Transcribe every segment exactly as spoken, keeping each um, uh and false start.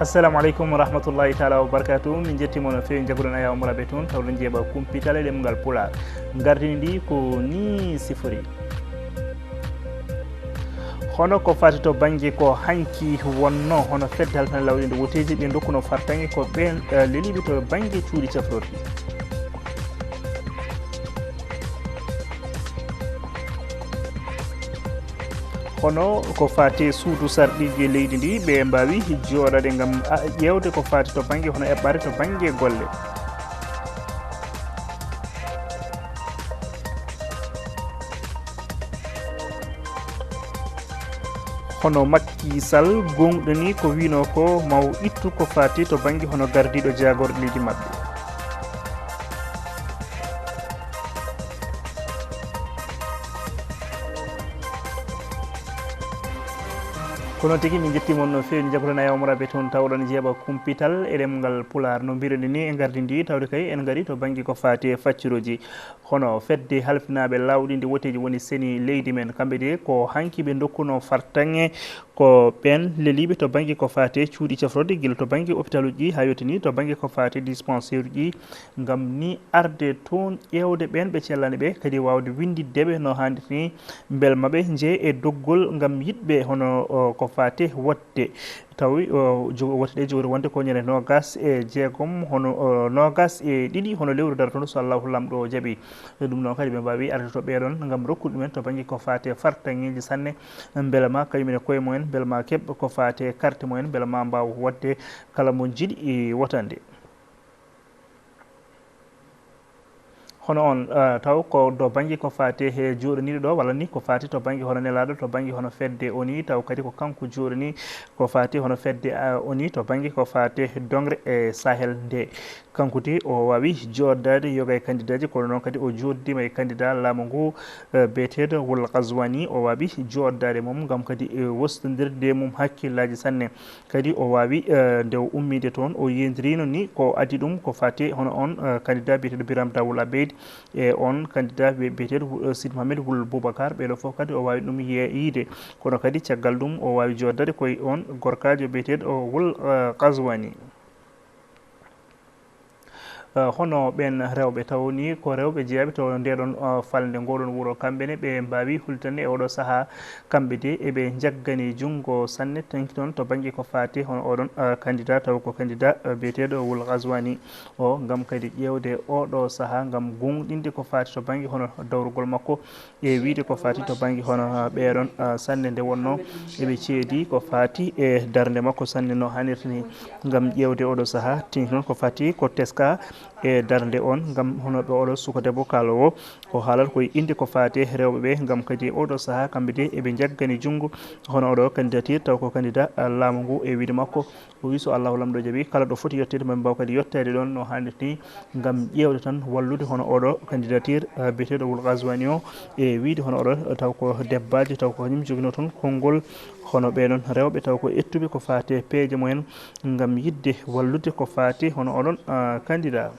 Assalamu aleykum wa rahmatullahi taala wa barakatuh. Min jetti mo no feewi, jagguɗon Aya Umra ɓe toon, tawɗon jeeɓa kumpital e ɗemngal Pulaar. Gardini ndi ko ni sifori. Hono ko fati to bannge ko hanki wonno, hono fedde halfinaɓe lawɗi nde woteeji ɓe ndokkuno fartaŋŋe ko ɓeen, eh, leliiɓe to bannge cuuɗi cafrorɗi. Hono ko fati suudu sarɗiiji e leydi ndi, ɓe mbaawi jooɗaade ngam, a, ƴeewde ko fati to bannge hono eɓɓaare to bannge golle. Hono Macky Sall gooŋɗini ko wiino ko maw ittu ko fati to bannge hono gardiiɗo jaagorɗe leydi maɓɓe. Ko noon tigi, min njetti mon no feewi, jagguɗon Aya Umra ɓe toon, tawɗon jeeɓa kumpital e ɗemngal Pulaar. No mbiruɗen ni, en gardii ndi, tawde kay en ngarii to bannge ko faati e faccuruuji. Hono fedde halfinaaɓe lawɗi ndi woteeji woni seni leydi men, kamɓe de ko hanki ɓe ndokkuno fartaŋŋe ko ɓeen leliiɓe to bannge ko faati e cuuɗi cafrorɗi, gila to bannge opitaluuji haa yettii ni to bannge ko faati e dispensaire uji, ngam ni arde toon ƴeewde ɓeen ɓe cellani ɓe, kadi waawde winnditde ɓe no haanirta ni, mbele maɓe njeye e doggol ngam yiɗɓe hono, o, ko faati e wotte. Tawi, o, jo-, wotte ɗe jogori wonde ko ñande noogas e jeegom, hono, o, noogas e ɗiɗi, hono lewru darotooru, so Allahu Laamɗo jaɓi. Ɗum noon kadi ɓe mbaawi arde to ɓeeɗoon ngam rokkude ɗumen to bannge ko faati e fartaŋŋeeji sanne, mbele ma kañum en e koye mumen, mbele ma keɓ ko faati e karte mumen, mbele ma mbaaw woɗde kala mo njiɗi wotande. Hono on, eh, taw ko to bannge ko faati he jooɗaniiɗo ɗo, walla ni ko faati to bannge hono nelaaɗo, to bannge hono fedde O N U, taw kadi ko kanko jooɗanii ko faati hono fedde, eh, O N U to bannge ko faati doŋre e Sahel nde. Kanko de o waawi jooɗdaade yoga e kandidaaji, kono noon kadi o jooɗdiima e kandidaa laamu ngu, eh, biyeteeɗo Wul Ghazwani, o waawi jooɗdaade mum ngam kadi, eh, wostondirde mum hakkillaaji sanne. Kadi o waawi, eh, nde o ummiide toon, o yeendirino ni ko addi ɗum ko faati hono on, eh, kandidaa biyeteeɗo Biram Dawul Abeid e on kandidaa bi-, biyeteeɗo Wul-, eh, Sidi Mohamed Wul Boubacar. Ɓeeɗo fof kadi o waawi ɗum ye-, yiide. Kono kadi caggal ɗum o waawi jooɗdaade koye on gorkaajo biyeteeɗo Wul, eh, Ghazwani. Eh, hono ɓeen rewɓe, taw ni ko rewɓe jeyaaɓe to ndeeɗoon, eh, falnde, ngoɗoon wuro, kamɓe ne ɓe mbaawi hollitande e oɗo sahaa, kamɓe de eɓe njaggani junngo sanne, tanki noon to bannge ko faati hono oɗon, eh, kandidaa, taw ko kandidaa, eh, biyeteeɗo Wul Ghazwani o, ngam kadi ƴeewde oɗo sahaa, ngam goongɗinde ko faati to bannge hono dawrugol makko. E wiyde ko faati to bannge hono, ah, ɓeeɗoon, ah, sanne nde wonnoo eɓe ceedi ko faati e darnde makko sanne no haanirta ni. Ngam ƴeewde oɗo sahaa, tini noon ko faati ko teskaa e darnde on, ngam hono ɗo oɗo suka debbo kaaloowo, o haalata koye innde ko faati e rewɓe ɓe, ngam kadi oɗo sahaa kamɓe de eɓe njaggani junngo hono oɗo candidature, taw ko candidat, ah, laamu ngu e wiyde makko. O wi so Allahu Laamɗo jaɓi, kala ɗo foti yetteede, maa ɓe mbaaw kadi yetteede ɗoon no haanirta ni, ngam ƴeewde tan wallude hono oɗo candidature, eh, biyeteeɗo Wul Ghazwani o, e wiyde hono oɗo, eh, taw ko debbaajo, taw ko kañum joginoo toon konngol hono ɓeeɗoon rewɓe, taw ko ettuɓe ko faati e peeje mumen, ngam yiɗde wallude ko faati hono oɗon, eh, candidat.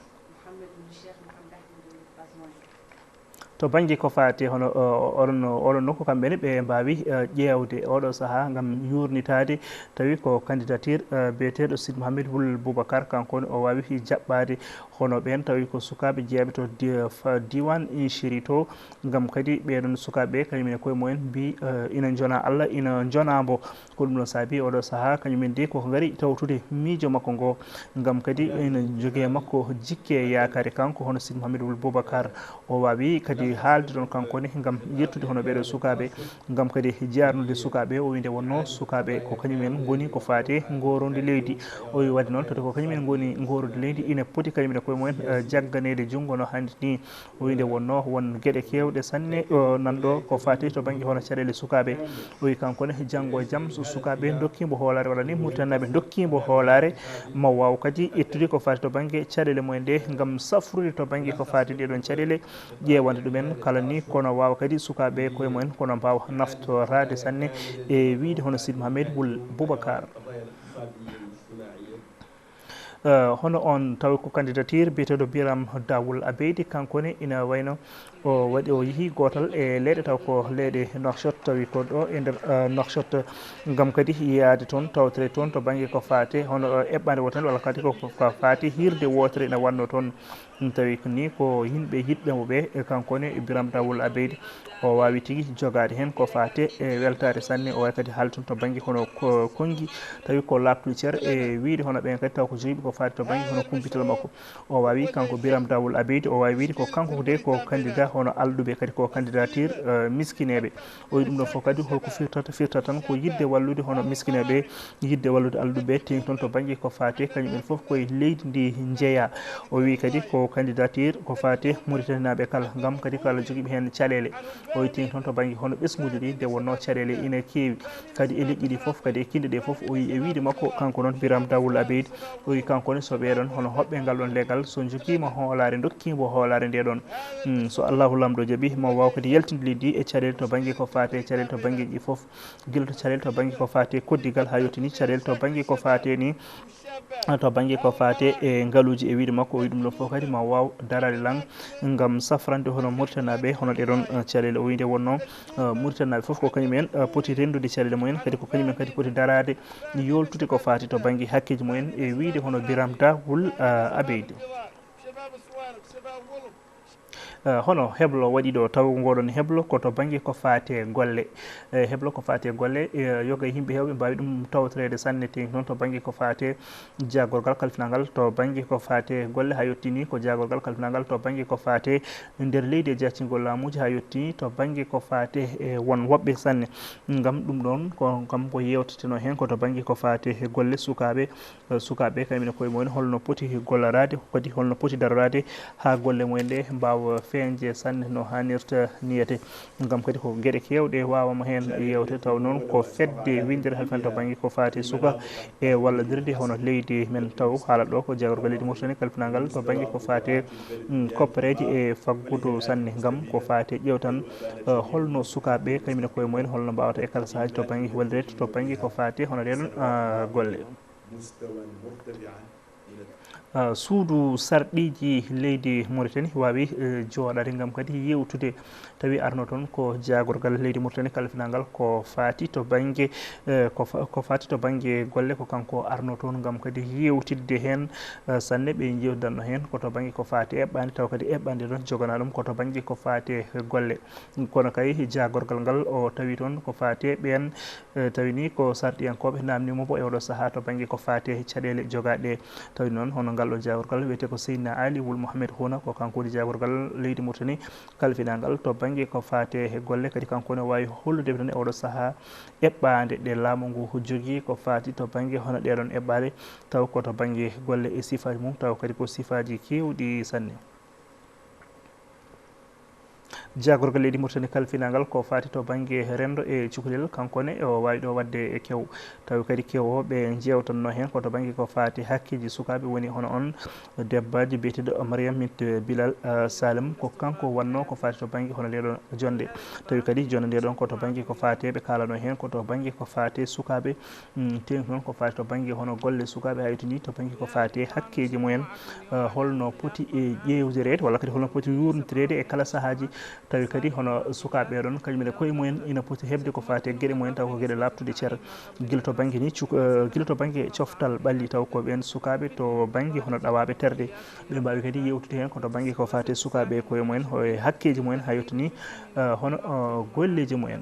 To bannge ko faati hono, o, oɗon, oɗon nokku, kamɓe ne ɓe mbaawi, eh, ƴeewde oɗo sahaa ngam yuurnitaade, tawi ko candidature, eh, biyeteeɗo Sidi Mohamed Wul Boubacar, kanko ne o waawi jaɓɓaade hono ɓeen, tawi ko sukaaɓe jeyaaɓe to di-, fa-, diiwaan Inchiri to, ngam kadi ɓeeɗoon sukaaɓe kañum en e koye mumen mbi, eh, ina njona Allah, ina njona mbo. Ko ɗum ɗoon saabi oɗo sahaa, kañum en de koko ngari tawtude miijo makko ngo, ngam kadi ene jogii e makko jikke e yaakaare, kanko hono Sidi Mohamed Wul Boubacar. O waawi kadi haalde ɗoon kanko ne ngam yettude hono ɓeeɗo sukaaɓe, ngam kadi jaarnude sukaaɓe. O wi nde wonnoo sukaaɓe ko kañum en ngoni ko faati e ngoorndi leydi. O wi waɗde noon, tawde ko kañum en ngoni ngoorndi leydi, ina poti kañum en e koye mumen, eh, jagganeede junngo no haanirta ni. O wi nde wonnoo won geɗe keewɗe sanne, o, nan ɗo ko faati to bannge hono caɗeele sukaaɓe. O wi kanko ne, janngo e jam so sukaaɓe ndokkii mbo hoolaare, walla ni Muritaninaaɓe ndokkii mbo hoolaare, ma waaw kadi ƴettude ko faati to bannge caɗeele mumen ɗe, ngam safrude to bannge ko faati ɗee ɗoon caɗeele, ƴeewande ɗumen kala ni, kono waawa kadi sukaaɓe koye mumen, kono mbaawa naftoraade sanne e wiyde hono Sidi Mohamed Wul Boubacar. Eh, hono on tawi ko candidature biyeteeɗo Biram Dawul Abeydi, kanko ne ina wayno O waɗi, o yehi gootal e leyɗe, taw ko leyɗe Nouakchott, tawi ko ɗo e nder, eh, Nouakchott, ngam kadi yaade toon, tawtore toon to bannge ko faate hono, eh, eɓɓaande wootere walla kadi ko, ko faate hiirde wootere ina wannoo toon. Ɗum tawi ko ni ko yimɓe yiɗɓe mo ɓe, e kanko ne Biram Dawul Abeid, o waawi tigi jogaade heen ko faate e weltaare sanne, o waɗi kadi haalde toon to bannge hono ko, konngi, tawi ko laaɓtude cer e wiyde hono ɓeen kadi taw ko jogiiɓe ko faate to bannge hono kumpital makko. O waawi kanko Biram Dawul Abeid, o waawi wiyde ko kanko de ko candidat hono alɗuɓe, kadi ko candidature, eh, miskineeɓe. O wi ɗum ɗon fof kadi holko firtata, firtata tan ko yiɗde wallude hono miskineeɓe, yiɗde wallude alɗuɓe, teeŋti toon to bannge ko faate kañum en fof koye leydi ndi njeyaa. O wi kadi ko candidature ko faate Mauritanie naaɓe kala, ngam kadi kala jogiiɓe heen caɗeele. O wi teeŋti toon to bannge hono ɓesnguuji ɗi, nde wonnoo caɗeele ina keewi. Kadi e leƴƴi ɗi fof, kadi e kinɗe ɗe fof, o wi e wiyde makko kanko noon Biram Dawul Abeid, o wi kanko ne so ɓeeɗon hono hoɓɓe ngal ɗon legal, so njogiima hoolaare, ndokkiimo hoolaare nde ɗon. Hmm, so Allahu Laamɗo jaɓi, ma waaw kadi yaltinde leydi e caɗeele to bannge ko faate caɗeele to banngeeji ɗi fof. Gila to caɗeele to bannge ko faate koddigal, haa yottini caɗeele to bannge ko faate ni, to bannge ko faate e ngaluuji e wiyde makko, o wi ɗum ɗon fof kadi ma waaw daraade lan ngam safrande hono Mauritanie naaɓe, hono ɗee ɗon, eh, caɗeele. O wi nde wonnoo, eh, Mauritanie naaɓe fof ko kañum en, eh, poti renndude caɗeele mumen, kadi ko kañum en kadi poti daraade, yooltude ko faati to bannge hakkeeji mumen e wiyde hono Biram Dawul, eh, Abeid. Eh, hono heblo waɗi ɗo, taw ngoɗon heblo ko to bannge ko faate golle. Eh, heblo ko faate golle, eh, yoga e yimɓe heewɓe mbaawi ɗum tawtoreede sanne, teeŋti noon to bannge ko faate jaagorgal kalfinal ngal, to bannge ko faate golle, haa yottini ko jaagorgal kalfinal ngal to bannge ko faate nder leydi e jaacingol laamuuji, haa yottini to bannge ko faate e won woɓɓe sanne. Ngam ɗum ɗoon ko, kam ko yeewteteno heen ko to bannge ko faate e golle sukaaɓe, eh, sukaaɓe kañum e koye mumen holno poti golloraade, kadi holno poti daroraade haa golle mumen ɗe mbaawa feeñde sanne no haanirta niyete. Ngam kadi ko geɗe keewɗe waawaama heen yeewte, taw noon ko fedde winndere halfinaande to bannge ko faati suka e wallondirde hono leydi men. Taw haalata ɗo ko jaagorgal leydi Mauritanie kalfinal ngal to bannge ko faati, mm, koppareeji e faggudu sanne, ngam ko faati ƴeewtan, eh, holno sukaaɓe kañum e koye mumen holno mbaawata e kala sahaaji to bannge wallirde to bannge ko faati hono ɗeen, ah, golle. Ah, suudu sarɗiiji leydi Mauritanie waawi, eh, jooɗaade ngam kadi yeewtude. Tawi arno toon ko jaagorgal leydi Mauritanie kalfinal ngal ko faati to bannge, eh, ko fa-, ko faati to bannge golle, ko kanko arno toon ngam kadi yeewtidde heen, eh, sanne. Ɓe njeewtidanno heen ko to bannge ko faati eɓɓaande, taw kadi eɓɓaande ɗoon joganaa ɗum ko to bannge ko faati golle. Kono kay jaagorgal ngal o tawi toon ko faati ɓeen, eh, tawi ni ko sarɗiyankooɓe naamnii mo mbo e oɗo sahaa to bannge ko faati caɗeele jogaaɗe. Tawi noon hono ngal ɗo jaagorgal wiyetee ko Seydina Ali Wul Mohamed Houna, ko kanko woni jaagorgal leydi Mauritanie kalfinal ngal to bannge ko faati e golle, kadi kanko ne waawi hollude ɓe tan e oɗo sahaa eɓɓaande ɗe laamu ngu jogii ko faati to bannge hono ɗee ɗoon eɓɓaale, taw ko to bannge golle e sifaaji mum, taw kadi ko sifaaji keewɗi sanne. Jaagorgal leydi Mauritanie kalfinal ngal ko faati to bannge renndo e cukalel, kanko ne o waawi ɗo waɗde e kew. Tawi kadi kew o ɓe njeewtanno heen ko to bannge ko faati hakkeeji sukaaɓe, woni hono on debbaaji biyeteeɗo Mariam bint Bilal, eh, Salem, ko kanko wannoo ko faati to bannge hono ndee ɗoon jonnde. Tawi kadi jonnde ndee ɗoon ko to bannge ko faati, ɓe kaalano heen ko to bannge ko faati sukaaɓe, mm, teeŋti noon ko faati to bannge hono golle sukaaɓe, haa yettii to bannge ko faati hakkeeji mumen, eh, holno poti e ƴeewdireede walla kadi holno poti yuurnitireede e kala sahaaji. Tawi kadi hono sukaaɓe ɓee ɗoon, kañum en e koye mumen ina poti heɓde ko faati e geɗe mumen, taw ko geɗe laaɓtuɗe cer. Gila to bannge ni cuk-, eh, gila to bannge coftal ɓalli, taw ko ɓeen sukaaɓe to bannge hono ɗawaaɓe terɗe. Ɓe mbaawi kadi yeewtude heen ko to bannge ko faati sukaaɓe e koye mumen, e hakkeeji mumen, haa yettii, eh, hono, eh, golleeji mumen.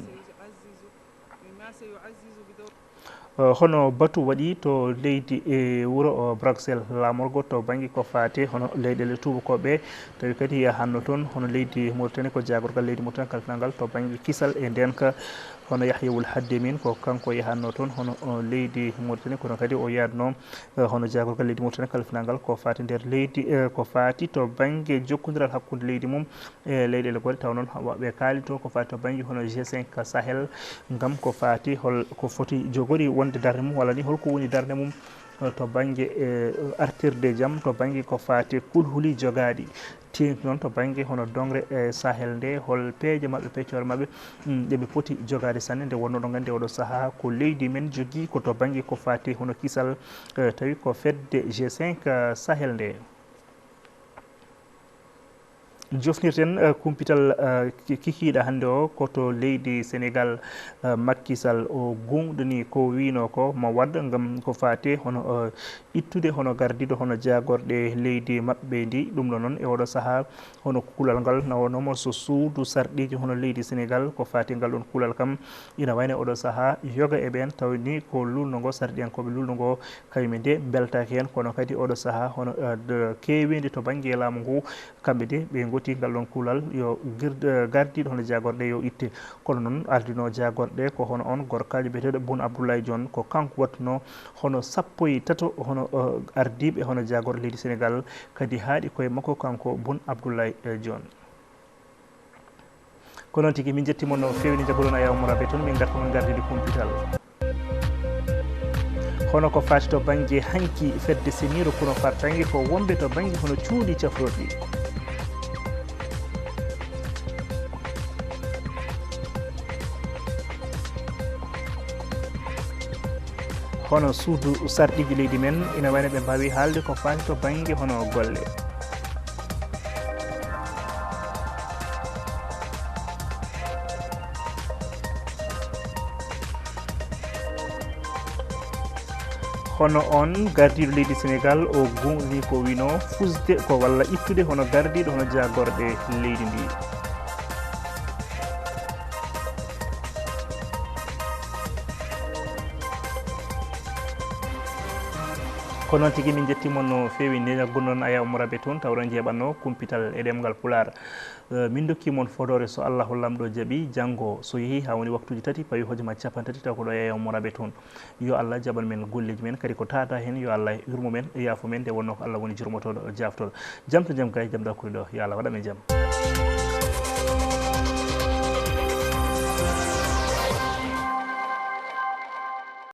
Eh, hono batu waɗi to leydi e wuro, o, Bruxelles, laamorgo to bannge ko faati hono leyɗeele tuubakooɓe, tawi kadi yahanno toon hono leydi Mauritanie, ko jaagorgal leydi Mauritanie kalfinal ngal to bannge kisal e ndeenka, hono Yahya Wul Haddemin, ko kanko yahanno toon hono, o, leydi Mauritanie, kono kadi o yaadno, eh, hono jaagorgal leydi Mauritanie kalfinal ngal ko faati nder leydi, eh, ko faati to bannge jokkondiral hakkunde leydi mum e leyɗeele goɗɗe, taw noon ɓe kaali to ko faati to bannge hono G cinq Sahel, ngam ko faati hol ko foti jogori wonde darnde mum, walla ni holko woni darnde mum, eh, to bannge, eh, artirde jam, to bannge ko faati kulhuli jogaaɗi, teeŋti noon to bannge hono doŋre, eh, Sahel nde, hol peeje maɓɓe, peccoore maɓɓe, mm, ɗe ɓe poti jogaade sanne, nde wonnoo ɗo nganndi oɗo sahaa ko leydi men jogii ko to bannge ko faati hono kisal, eh, tawi ko fedde G cinq, eh, Sahel nde. Jofnirten eh, kumpital eh, ki- kikiiɗe hannde o ko to leydi Senegal. Eh, Macky Sall o gunɗini ko wiino ko ma waɗ ngam ko faate hono eh, ittude hono gardiiɗo hono jaagorɗe leydi maɓɓe ndi. Ɗum ɗo noon e oɗo sahaa hono kulal ngal nawanoomo so suudu sarɗiiji hono leydi Senegal ko faati ngal ɗon kulal kam ina wayno oɗo sahaa yoga e ɓeen tawni ko luulndo ngo sarɗiyankooɓe luulndo ngo kañum e nde mbeltaaki heen kono kadi oɗo sahaa hono eh, de- keeweendi to bannge laamu ngu. Kamɓe de ɓe ngoti ngal ɗon kuulal yo gird- gardiiɗo hono jaagorɗe yo itte. Kono noon ardinoo jaagorɗe ko hono on gorkaajo biyeteeɗo Boun Abdoulaye Dione ko kanko waɗtunoo hono sappo e tato hono eh, ardiiɓe hono jaagorɗe leydi Senegal kadi haaɗi koye makko kanko Boun Abdoulaye eh, Dione. Ko noon tigi min njetti mon no feewi ne jaggoɗon Ayaw Morabe toon min ngarta mon gardidi kumpital. Hono ko faati to bannge hanki fedde seniiro kono fartange ko wonɓe to bannge hono cuuɗi cafroɗi. Hono suudu sarɗiiji leydi men ina wayno ɓe mbaawi haalde ko faati to bannge hono golle. Hono on gardiiɗo leydi Senegal o gunni ko wino fusde ko walla ittude hono gardiiɗo hono jaagorɗe leydi ndi. Ko noon tigi min njetti mon no feewi nde jaggunoon Aya Umaraɓe toon tawɗo jeeɓatno kumpital e ɗemngal Pulaar. Eh, min dokki mon fodoore so Allahu Lamɗo jaɓi janngo so yehi haa woni waktuuji tati pawi hojoma capanɗe tati taw ko ɗo e Aya Umaraɓe toon. Yo Allah jaɓan men golleeji men kadi ko taata heen yo Allah yurmo men yaafo men nde wonno ko Allah woni jurmotooɗo jaaftooɗo. Jam to jam gay jam ɗakkuri ɗo yo Allah waɗan men jam.